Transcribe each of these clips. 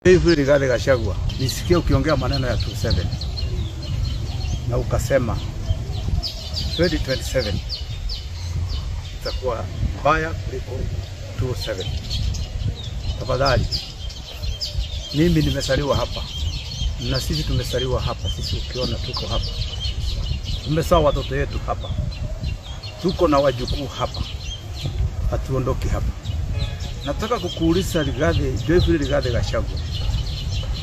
Hivi Rigathi Gachagua, nisikie ukiongea maneno ya 27 na ukasema 2027 itakuwa mbaya kuliko 27. Tafadhali, mimi nimesaliwa hapa na sisi tumesaliwa hapa, sisi ukiona tuko hapa, tumezaa watoto yetu hapa, tuko na wajukuu hapa, hatuondoki hapa. Nataka kukuuliza Rigathi, Joyful Rigathi Gachagua,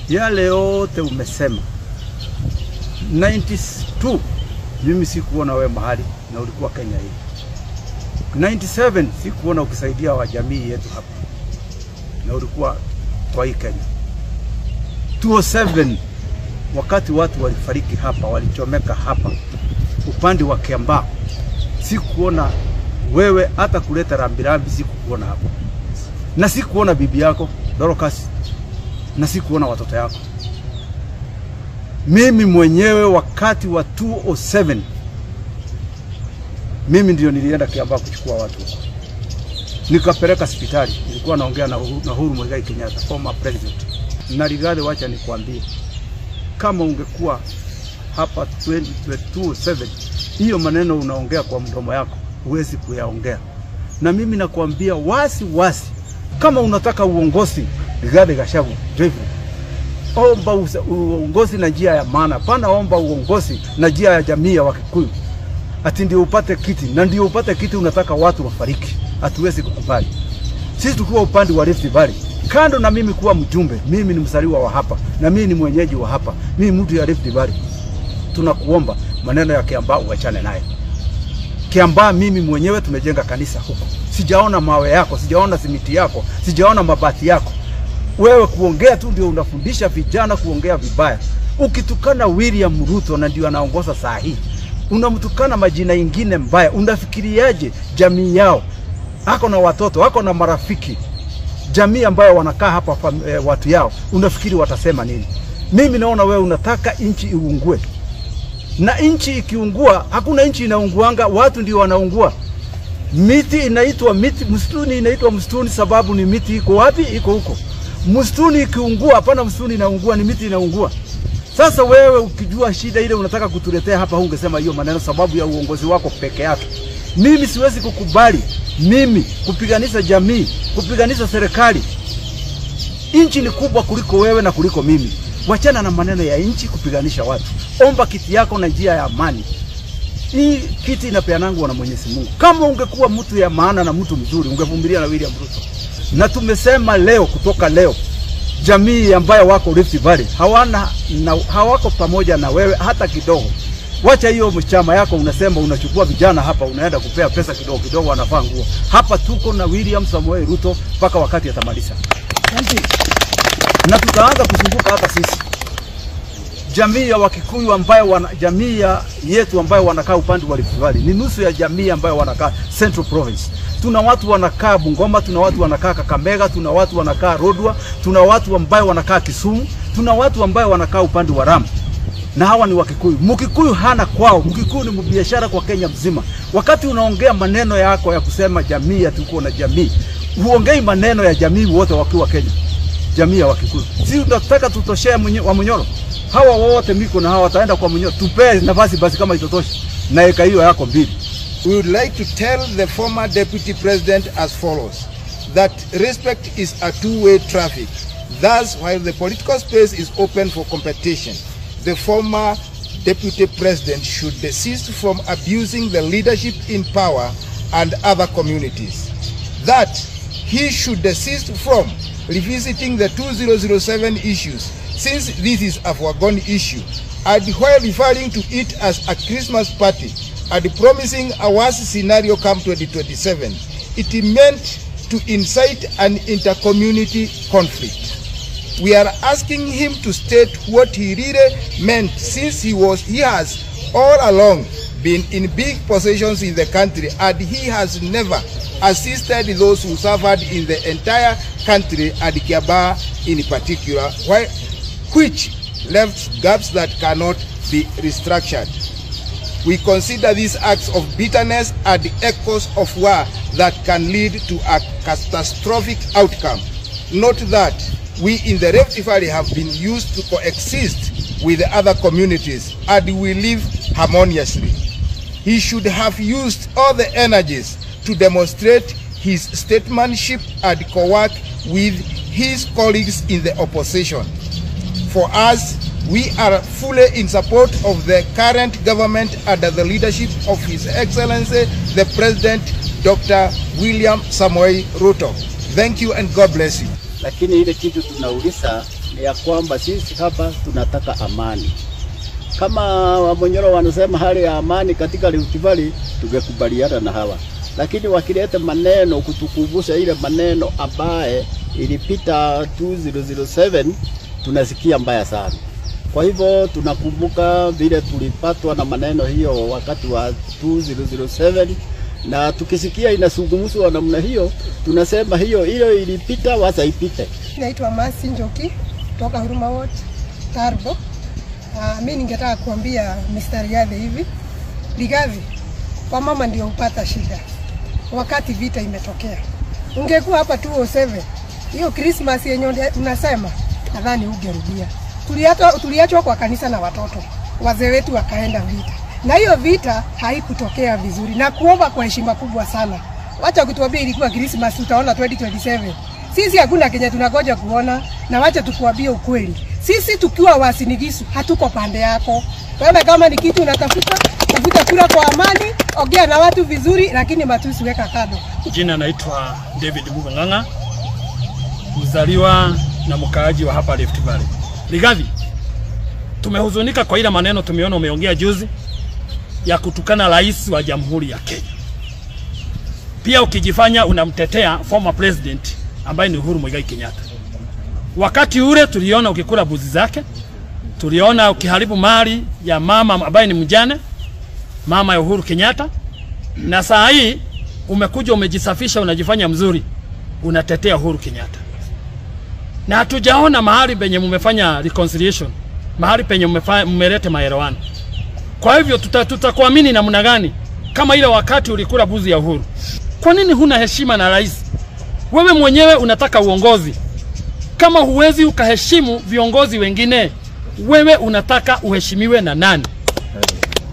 yale yote umesema 92 mimi sikuona wewe mahali na ulikuwa Kenya hii. 97 sikuona ukisaidia wa jamii yetu hapa na ulikuwa kwa hii Kenya. 2007 wakati watu walifariki hapa, walichomeka hapa upande wa Kiambaa, sikuona wewe hata kuleta rambirambi, sikuona hapa. Na sikuona bibi yako Dorcas, na sikuona watoto yako. Mimi mwenyewe wakati wa 2007 mimi ndio nilienda Kiambaa kuchukua watu huko, nikapeleka hospitali. Nilikuwa naongea na Uhuru Muigai Kenyatta, former president. Na Rigathi, wacha nikwambie, kama ungekuwa hapa 2027 hiyo maneno unaongea kwa mdomo yako huwezi kuyaongea. Na mimi nakwambia wasi wasi, kama unataka uongozi Rigathi Gachagua, Joyful, omba uongozi na njia ya maana. Pana omba uongozi na njia ya jamii ya Wakikuyu ati ndio upate kiti, na ndio upate kiti unataka watu wafariki. Hatuwezi kukubali. Sisi tukiwa upande wa Rift Valley, kando na mimi kuwa mjumbe, mimi ni msaliwa wa hapa na mimi ni mwenyeji wa hapa, mimi mtu ya Rift Valley, tunakuomba maneno ya Kiambaa uachane naye. Kiambaa mimi mwenyewe tumejenga kanisa huko, sijaona mawe yako, sijaona simiti yako, sijaona mabati yako. Wewe kuongea tu ndio unafundisha vijana kuongea vibaya. Ukitukana William Ruto na ndio anaongoza saa hii, unamtukana majina ingine mbaya, unafikiriaje jamii yao? Ako na watoto, ako na marafiki, jamii ambayo wanakaa hapa watu yao, unafikiri watasema nini? Mimi naona wewe unataka nchi iungue. Na nchi ikiungua, hakuna nchi inaunguanga, watu ndio wanaungua. Miti inaitwa miti, msituni inaitwa msituni sababu ni miti iko wapi? Iko huko. Msituni ikiungua, hapana msituni inaungua, ni miti inaungua. Sasa wewe ukijua shida ile unataka kutuletea hapa, ungesema hiyo maneno sababu ya uongozi wako peke yake. Mimi siwezi kukubali mimi kupiganisha jamii, kupiganisha serikali. Nchi ni kubwa kuliko wewe na kuliko mimi. Wachana na maneno ya nchi kupiganisha watu. Omba kiti yako na njia ya amani. Hii kiti inapeanangwa na Mwenyezi Mungu. Kama ungekuwa mtu ya maana na mtu mzuri, ungevumilia na William Ruto. Na tumesema leo, kutoka leo, jamii ambayo wako Rift Valley hawana na hawako pamoja na wewe hata kidogo. Wacha hiyo mchama yako, unasema unachukua vijana hapa unaenda kupea pesa kidogo kidogo, wanavaa nguo. Hapa tuko na William Samoei Ruto mpaka wakati atamaliza. Na tutaanza kuzunguka hata sisi jamii ya Wakikuyu ambayo jamii yetu ambayo wanakaa upande wa Rift Valley ni nusu ya jamii ambayo wanakaa Central Province. Tuna watu wanakaa Bungoma, tuna watu wanakaa Kakamega, tuna watu wanakaa Rodwa, tuna watu ambayo wanakaa Kisumu, tuna watu ambayo wanakaa upande wa Ramu. Na hawa ni Wakikuyu. Mkikuyu hana kwao, Mkikuyu ni mbiashara kwa Kenya mzima. Wakati unaongea maneno yako ya kusema jamii ya tuko na jamii, huongei maneno ya jamii wote wakiwa Kenya. Jamii ya Wakikuyu. Si tunataka tutoshee wa Munyoro. Hawa wote miko na hawa wataenda kwa Munyoro. Tupee nafasi basi kama itotoshe. Na eka hiyo yako mbili. We would like to tell the former deputy president as follows, that respect is a two-way traffic. Thus, while the political space is open for competition, the former deputy president should desist from abusing the leadership in power and other communities. That he should desist from revisiting the 2007 issues, since this is a foregone issue, and while referring to it as a Christmas party and promising a worse scenario come 2027, it meant to incite an intercommunity conflict. We are asking him to state what he really meant, since he has all along been in big positions in the country and he has never assisted those who suffered in the entire country and Kiambaa in particular, which left gaps that cannot be restructured. We consider these acts of bitterness and the echoes of war that can lead to a catastrophic outcome. Note that We in the Rift Valley have been used to coexist with the other communities and we live harmoniously. He should have used all the energies to demonstrate his statesmanship and co-work with his colleagues in the opposition. For us, we are fully in support of the current government under the leadership of His Excellency, the President, Dr. William Samoei Ruto. Thank you and God bless you. Lakini ile kitu tunauliza ni ya kwamba sisi hapa tunataka amani. Kama Wamunyoro wanasema hali ya amani katika Rift Valley, tungekubaliana na hawa. Lakini wakileta maneno kutukumbusha ile maneno ambaye ilipita 2007, tunasikia mbaya sana. Kwa hivyo tunakumbuka vile tulipatwa na maneno hiyo wakati wa 2007, na tukisikia inazungumzwa namna hiyo tunasema hiyo ile ilipita, wacha ipite. Naitwa Masi Njoki kutoka Huruma Ward Tarbo. Mimi ningetaka kuambia Mr. Rigathi hivi. Rigathi, kwa mama ndio upata shida wakati vita imetokea. Ungekuwa hapa 207, hiyo Christmas yenye unasema nadhani ungerudia. Tuliachwa kwa kanisa na watoto, wazee wetu wakaenda vita. Na hiyo vita haikutokea vizuri. Na kuomba kwa heshima kubwa sana, wacha kutuambia ilikuwa Christmas, utaona 2027. Sisi hakuna Kenya tunangoja kuona, na wacha tukuambie ukweli. Sisi tukiwa Uasin Gishu hatuko pande yako. Wewe kama ni kitu unatafuta, tafuta kura kwa amani, ongea na watu vizuri, lakini matusi weka kando. Jina naitwa David Muganganga, mzaliwa na mkaaji wa hapa Rift Valley. Rigathi, tumehuzunika kwa ile maneno tumeona umeongea juzi ya kutukana rais wa Jamhuri ya Kenya. Pia ukijifanya unamtetea former president ambaye ni Uhuru Muigai Kenyatta. Wakati ule tuliona ukikula buzi zake, tuliona ukiharibu mali ya mama ambaye ni mjane, mama ya Uhuru Kenyatta, na saa hii umekuja umejisafisha, unajifanya mzuri, unatetea Uhuru Kenyatta. Na hatujaona mahali penye mmefanya reconciliation, mahali penye mmeleta maelewano. Kwa hivyo tutakuamini namna gani kama ile wakati ulikula buzi ya Uhuru? Kwa nini huna heshima na rais? Wewe mwenyewe unataka uongozi. Kama huwezi ukaheshimu viongozi wengine, wewe unataka uheshimiwe na nani?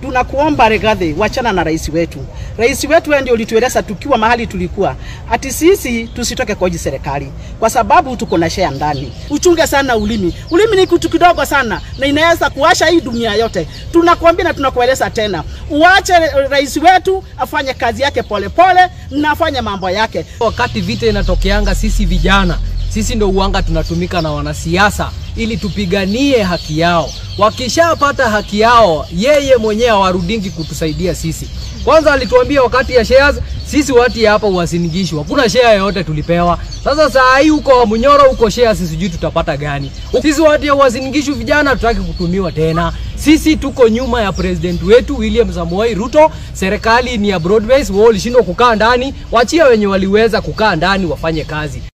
Tunakuomba Rigathi, wachana na rais wetu. Rais wetu ndio ulitueleza tukiwa mahali tulikuwa, ati sisi tusitoke kwa hii serikali kwa sababu tuko na share ndani. Uchunge sana ulimi. Ulimi ni kitu kidogo sana na inaweza kuasha hii dunia yote. Tunakuambia na tunakueleza tena, uache rais wetu afanye kazi yake polepole na afanye mambo yake. Wakati vita inatokeanga, sisi vijana, sisi ndo uanga tunatumika na wanasiasa ili tupiganie haki yao. Wakishapata haki yao, yeye mwenyewe hawarudingi kutusaidia sisi. Kwanza alituambia wakati ya shares, sisi watu ya hapa Uasin Gishu hakuna share yoyote tulipewa. Sasa saa hii huko Munyoro huko shares sijui tutapata gani. Sisi watu ya Uasin Gishu vijana tutaki kutumiwa tena. Sisi tuko nyuma ya president wetu William Samoei Ruto. Serikali ni ya broad base, wao walishindwa kukaa ndani, wachia wenye waliweza kukaa ndani wafanye kazi.